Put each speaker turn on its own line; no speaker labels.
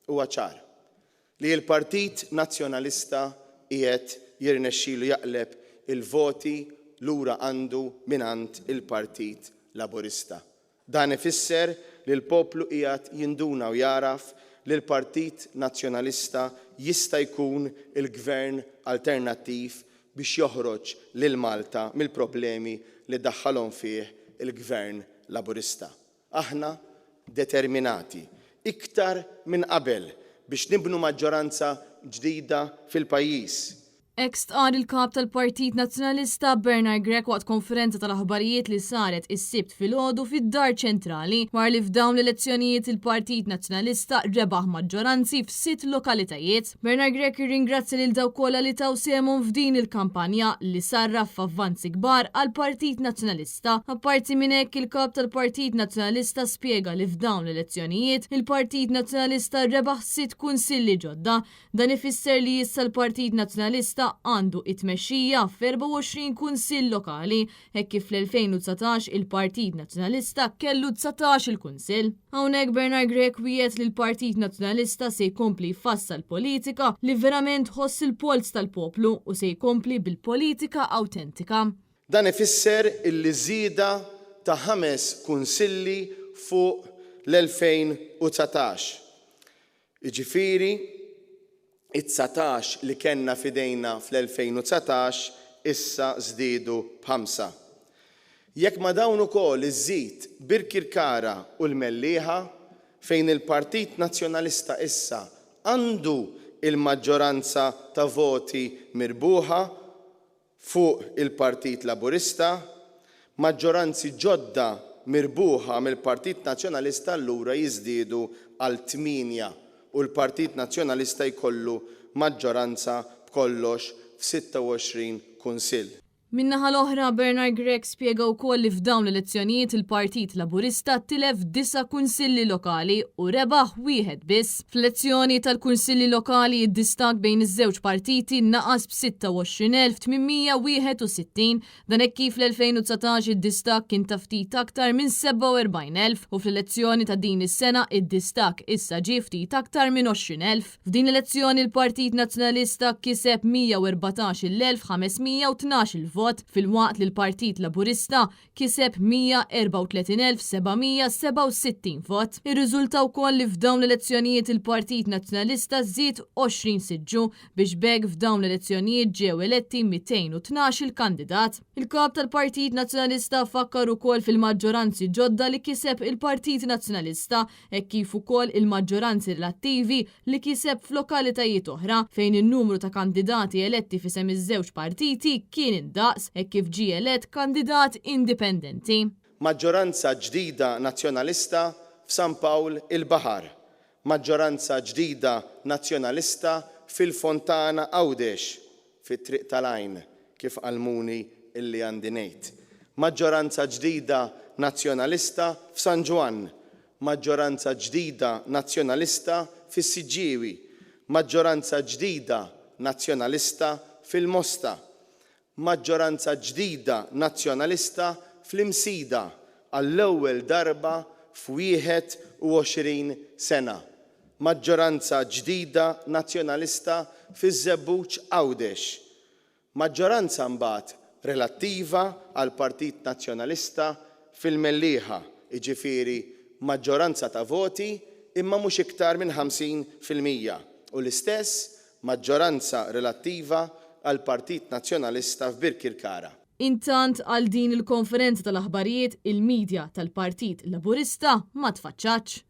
Huwa ċar li l-Partit Nazzjonalista qiegħed jirnexxilu jaqleb il-voti lura għandu mingħand il-Partit Laburista. Dan ifisser li l-poplu qiegħed jinduna u jagħraf li l-Partit Nazzjonalista jista' jkun il-Gvern alternattiv biex joħroġ lil Malta mill-problemi li daħħalhom fih il-Gvern Laburista. Aħna determinati, iktar minn qabel, biex nibnu maġġoranza ġdida fil-pajjiż.
Hekk stqarr il-Kap tal-Partit Nazzjonalista Bernard Grech waqt konferenza tal-aħbarijiet li saret is-Sibt filgħodu fid-Dar Ċentrali wara li f'dawn l-elezzjonijiet il-Partit Nazzjonalista rebaħ maġġoranzi f'sitt lokalitajiet. Bernard Grech irringrazzja lil dawk kollha li taw sehemhom f'din il-kampanja li sarraf f'avvanzi kbar għall-Partit Nazzjonalista. Apparti minn hekk, il-Kap tal-Partit Nazzjonalista spjega li f'dawn l-elezzjonijiet il-Partit Nazzjonalista rebaħ sitt kunsilli ġodda. Dan ifisser li issa l-Partit Nazzjonalista għandu it-tmexxija f'24 kunsill lokali, hekk kif fl-2019 il-Partit Nazzjonalista kellu 19-il kunsill. Hawnhekk Bernard Grech wiegħed li l-Partit Nazzjonalista se jkompli jfassal politika li verament tħoss il-polz tal-poplu u se jkompli bil-politika awtentika.
Dan ifisser illi żieda ta' ħames kunsilli fuq l-2019. Jiġifieri, id-dsatax li kellna f'idejna fl-2019 issa żdiedu b'ħamsa. Jekk ma' dawn ukoll iżżid Birkirkara u l-Mellieħa, fejn il-Partit Nazzjonalista issa għandu l-maġġoranza ta' voti mirbuħa, Fuq il-Partit Laburista, maġġoranzi ġodda mirbuħa mill-Partit Nazzjonalista allura jiżdiedu għal tmienja u l-Partit Nazzjonalista jkollu maġġoranza b'kollox f'26 kunsill.
Min-naħa l-oħra, Bernard Grech spjega wkoll li f'dawn l-elezzjonijiet il-Partit Laburista tilef disa' kunsilli lokali u rebaħ wieħed biss. Fl-elezzjoni tal-kunsilli lokali id-distakk bejn iż-żewġ partiti naqas b'26,861. Dan hekk kif fl-2019 id-distakk kien ta' ftit aktar minn 47,000 u fl-elezzjoni ta' din is-sena id-distakk issa ġie ftit aktar minn 20,000. F'din l-elezzjoni l-Partit Nazzjonalista kiseb 114,512 il-vot filwaqt li l-Partit Laburista kiseb 134,767 vot. Irriżulta wkoll li f'dawn l-elezzjonijiet il-Partit Nazzjonalista żied 20 siġġu biex b'hekk f'dawn l-elezzjonijiet ġew eletti 212-il kandidat. Il-Kap tal-Partit Nazzjonalista fakkar ukoll fil-maġġoranzi ġodda li kiseb il-Partit Nazzjonalista hekk kif ukoll il-maġġoranzi relattivi li kiseb f'lokalitajiet oħra fejn in-numru ta' kandidati eletti f'isem iż-żewġ partiti kien indaqs hekk kif ġie elett kandidat indipendenti.
Maġġoranza ġdida Nazzjonalista f'San Pawl il-Baħar, maġġoranza ġdida Nazzjonalista fil-Fontana Għawdex, fit-triq tal-għajn, kif għallmuni illi għandi ngħid. Maġġoranza ġdida Nazzjonalista f'San Ġwann, maġġoranza ġdida Nazzjonalista fis-Siġġiewi, maġġoranza ġdida Nazzjonalista fil-Mosta, maġġoranza ġdida Nazzjonalista fl-Imsida għall-ewwel darba f'21 sena, Maġġoranza ġdida Nazzjonalista fiż-Żebbuġ Għawdex. Maġġoranza mbagħad relattiva għall-Partit Nazzjonalista fil-Mellieħa, jiġifieri maġġoranza ta' voti imma mhux iktar minn 50%, u l-istess maġġoranza relattiva għall-Partit Nazzjonalista f'Birkirkara.
Intant għal din il-konferenza tal-aħbarijiet il-media tal-Partit Laburista ma tfaċċatx.